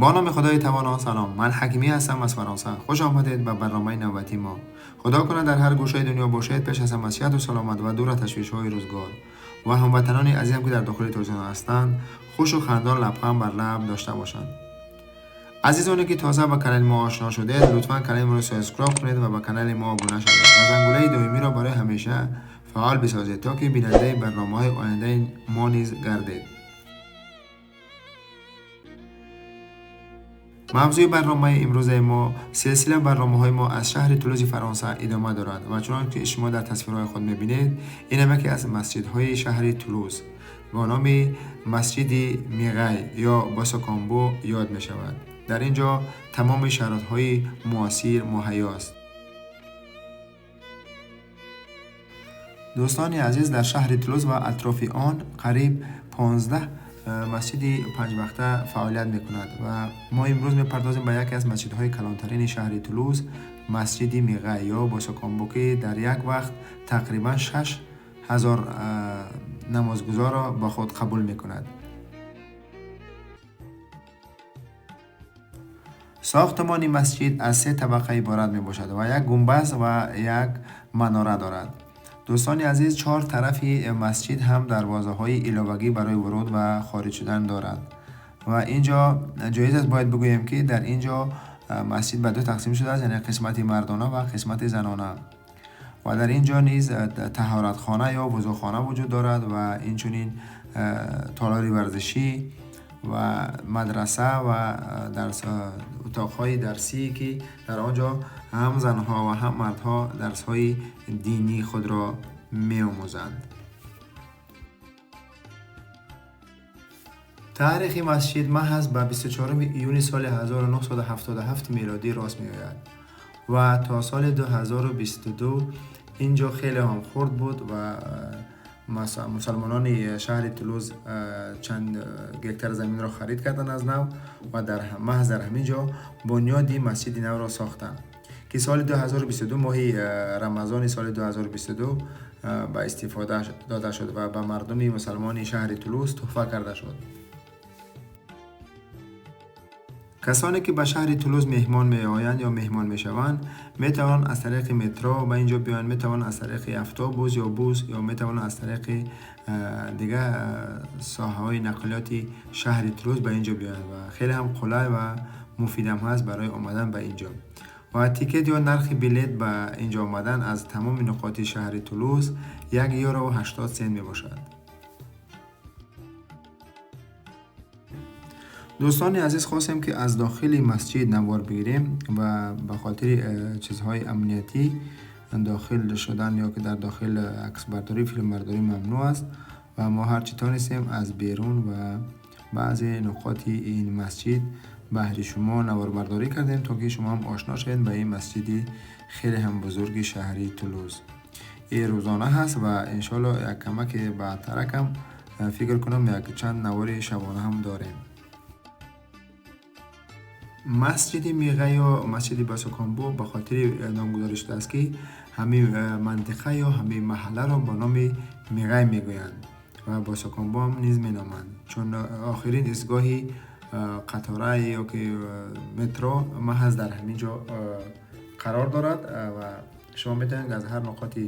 با نام خدای توانا سلام، من حکیمی هستم از فرانسه. خوش آمدید به برنامه نوبتی ما. خدا کنه در هر گوشه دنیا باشید، پیش از همه صحت و سلامت و دور از تشویش های روزگار و هموطنان عزیزم که در داخل تاجیکستان هستند خوش و خندان لبخند بر لب داشته باشند. عزیزانی که تازه با کانال ما آشنا شده، لطفا کانال ما رو subscribe کنید و به کانال ما آبونه شوید و زنگوله دائمی را برای همیشه فعال بسازید تا که بیننده برنامه های آینده ما نیز گردید. موضوع برنامه امروز ما، سلسله برنامه های ما از شهر تولوز فرانسه ادامه دارد و چنان که شما در تصویرهای خود میبینید، این هم یکی از مسجدهای شهر تولوز با نام مسجد میغی یا باساکامبو یاد می شود. در اینجا تمام شرایط های معاصر مهیا است. دوستان عزیز، در شهر تولوز و اطراف آن قریب 15 مسجد پنج وقته فعالیت میکند و ما امروز میپردازیم به یکی از مسجدهای کلانترین شهر تولوز، مسجد میغه یا باساکامبو که در یک وقت تقریبا 6000 نمازگزار را با خود قبول میکند. ساختمان مسجد از سه طبقه عبارت می باشد و یک گنبد و یک مناره دارد. دوستان عزیز، چهار طرف مسجد هم دروازه های علاوگی برای ورود و خارج شدن دارد و اینجا جایز است باید بگوییم که در اینجا مسجد به دو تقسیم شده است، یعنی قسمت مردانه و قسمت زنانه و در اینجا نیز طهارت خانه یا وضوخانه وجود دارد و اینچنین تالار ورزشی و مدرسه و درس اتاقهای درسی که در آنجا هم زنها و هم مردها درسهای دینی خود را می آموزند. تاریخ مسجد محض به 24 ایون سال 1977 میلادی راست می آید و تا سال 2022 اینجا خیلی هم خرد بود و مسلمانان شهر تولوز چند گکتر زمین را خرید کردن از نو و در محض در همین جا بنیادی مسجد نو را ساختند که سال 2022، ماه رمضان سال 2022 به استفاده داده شد و به مردم مسلمان شهر تولوز تحفه کرده شد. کسانی که به شهر تولوز مهمان می آیند یا مهمان می شوند، می توانند از طریق مترو به اینجا بیایند، می توانند از طریق اتوبوس یا بوس یا می توانند از طریق دیگه ساحه های نقلیات شهر تولوز به اینجا بیایند و خیلی هم قلای و مفید هم هست برای آمدن به اینجا. و ticket یا نرخ بلیت به اینجا آمدن از تمام نقاط شهر تولوز 1 یورو و 80 سنت می باشد. دوستان عزیز، خواستیم که از داخل مسجد نوار بگیریم و به خاطر چیزهای امنیتی داخل شدن یا که در داخل عکس برداری، فیلم برداری ممنوع است و ما هرچی تانستیم از بیرون و بعضی نقاط این مسجد بهر شما نوار برداری کردیم تا که شما هم آشنا شوید به این مسجد خیلی هم بزرگ شهری تولوز. این روزانه هست و انشالله یک کمک بعدترک هم فکر کنم یک چند نوار شبانه هم داریم. مسجد میغه یا مسجد باساکامبو به خاطر نامگذاری شده است که همین منطقه یا همین محله را با نام میغه میگویند و باساکامبو هم نیز مینامند، چون آخرین ایستگاه قطاره یا که مترو محض در همین جا قرار دارد و شما میتونید از هر نقاط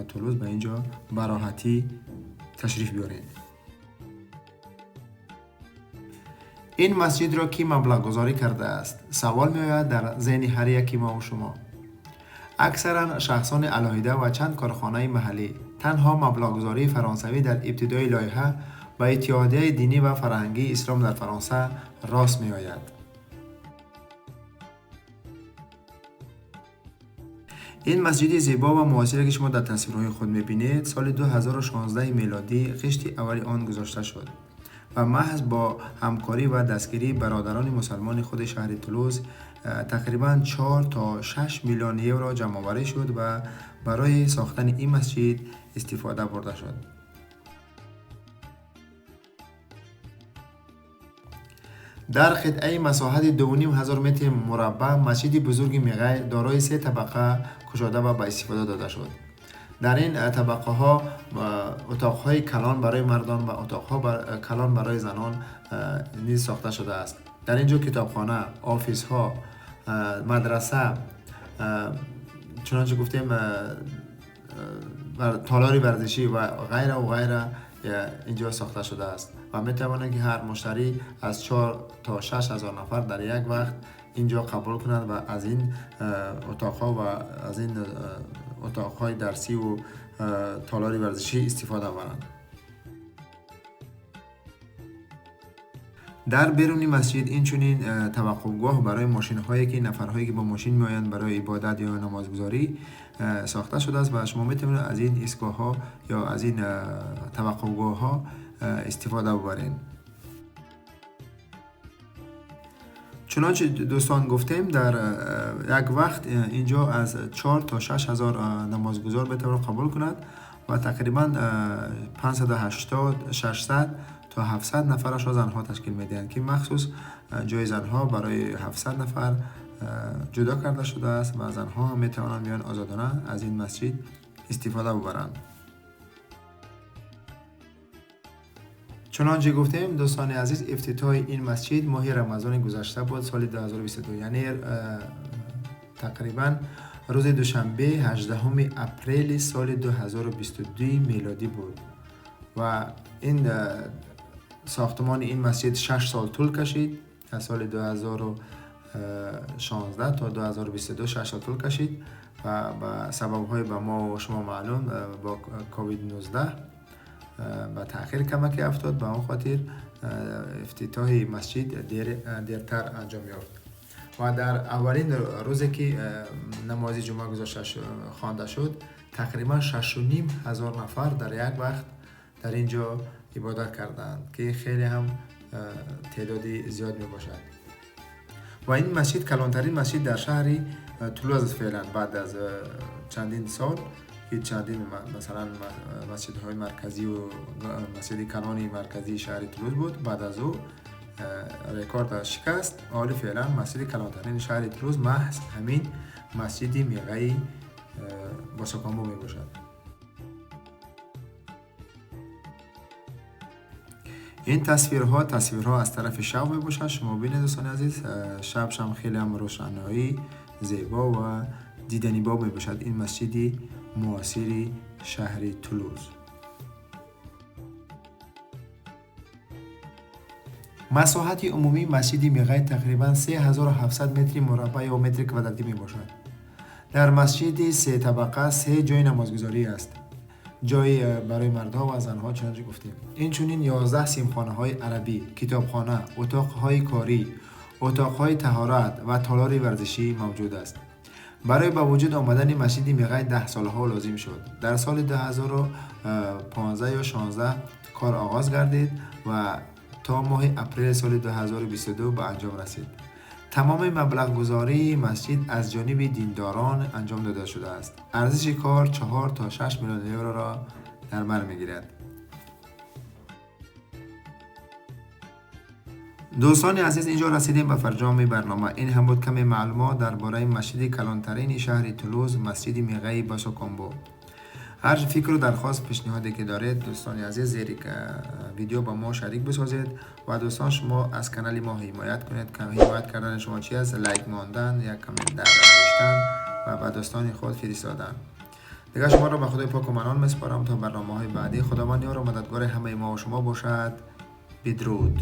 تولوز به اینجا براحتی تشریف بیارید. این مسجد را کی مبلغ گذاری کرده است؟ سوال می آید در ذهن هر یکی ما و شما. اکثرا شخصان علاحده و چند کارخانه محلی. تنها مبلغ گذاری فرانسوی در ابتدای لایحه به اتحادیه دینی و فرهنگی اسلام در فرانسه راست می آید. این مسجد زیبا و معاصری که شما در تصویرهای خود میبینید، سال 2016 میلادی خشت اول آن گذاشته شد و محض با همکاری و دستگیری برادران مسلمان خود شهر تولوز تقریبا 4 تا 6 میلیون یورو جمع آوری شد و برای ساختن این مسجد استفاده برده شد. در قطعه مساحت 2500 متر مربع، مسجد بزرگ میغه دارای سه طبقه کشاده و به استفاده داده شد. در این طبقه ها اتاق های کلان برای مردان و اتاق ها کلان برای زنان نیز ساخته شده است. Дар ин ҷо китобхона, офисҳо, мадраса, чунончи гуфтем, толори варзишӣ ва ғайра ва ғайра инҷо сохта шудааст ва метавонад ки ҳар муштарӣ аз 4 то 6 ҳазор нафар дар як вақт инҷо қабул кунад ва аз ин утоқҳо ва аз ин утоқҳои дарсӣ ва толори варзишӣ истифода баранд. Дар беруни масҷид инчунин таваққуфгоҳ барои мошинҳое ки нафарҳое ки бо мошин меоянд барои ибодат ё намозгузорӣ сохта шудааст ва шумо метавонед аз ин истгоҳҳо ё аз ин таваққуфгоҳҳо истифода бибаред. Чунончи дӯстон гуфтем, дар як вақт инҷо аз 4 то 6 ҳазор намозгузор метавонад қабул кунад ва тақрибан 580, 600 то 700 нафарашро занҳо ташкил медиҳанд, ки махсус ҷои занҳо барои 700 нафар ҷудо карда шудааст ва занҳо ҳам метавонанд биён озодона аз ин масҷид истифода бибаранд. Чунончи гуфтем, дӯстони азиз, ифтитоҳи ин масҷид моҳи рамазони гузашта буд, соли 2022, яъне тақрибан рӯзи душанбе 18 апрели соли 2022 мелодӣ буд ва ин сохтмони ин масҷид 6 сол тӯл кашид, аз соли 2016 то 2022 6 сол тӯл кашид ва ба сабабҳои ба мо ва шумо маълум бо ковид-19 ба таъхир камаке афтод. Ба он хотир ифтитоҳи масҷид дертар анҷом ёфт ва дар аввалин рӯзе ки намози ҷумъа гузошта хонда шуд, тақрибан 6,5 ҳазор нафар дар як вақт дар ин ҷо ибодат карданд, ки хеле ҳам теъдоди зиёд мебошад. Ва ин масҷид калонтарин масҷид дар шаҳри Тулуз аст феълан, баъд аз чандин сол ки чандин масалан масҷидҳои марказӣ ва масҷиди калони марказии шаҳри Тулуз буд, баъд аз ӯ рекорд шикаст. Ҳоли феълан масҷиди калонтарини шаҳри Тулуз маҳз ҳамин масҷиди меғаи Босокомбо мебошад. Ин тасвирҳо аз тарафи шаб мебошад. Шумо бинед, дӯстони азиз, шаб шам хеле ҳам рӯшаноӣ, зебо ва диданибоб мебошад ин масҷиди муосири шаҳри Тулуз. Масоҳати умумии масҷиди Меғай тақрибан 3700 метри мураббаъ ё метри квадратӣ мебошад. Дар масҷиди сетабақа се ҷои намозгузорӣ аст. Ҷои барои мардҳо ва занҳо, чунончи гуфтем. Инчунин 11 симхонаҳои арабӣ, китобхона, утоқҳои корӣ, утоқҳои таҳорат ва толори варзишӣ мавҷуд аст. Барои ба вуҷуд омадани масҷиди Меғай 10 солҳо лозим шуд. Дар соли 2015 ё 16 кор оғоз гардид ва то моҳи апрели соли 2022 ба анҷом расид. Тамоми маблағгузории масҷид аз ҷониби диндорон анҷом дода шудааст. Арзиши кор 4 то 6 миллион евроро дар бар мегирад. Дӯстони азиз, инҷо расидем ба фарҷоми барнома. Ин ҳам буд каме маълумот дар бораи масҷиди калонтарини шаҳри Тулуз, масҷиди Меғаи Босокомбо. Ҳар фикру дархост, пешниҳоде ки доред, дӯстони азиз, зери видео ба мо шарик бисозед ва дӯстон, шумо аз канали мо ҳимоят кунед. Ҳимоят кардани шумо чи аст? Лайк мондан, як комментар навиштан ва ба дӯстони худ фиристодан. Дигар шуморо ба Худои поку манон месупорам то барномаҳои баъдӣ. Худованд ёру мададгори ҳамаи мо ва шумо бошад. Бидруд.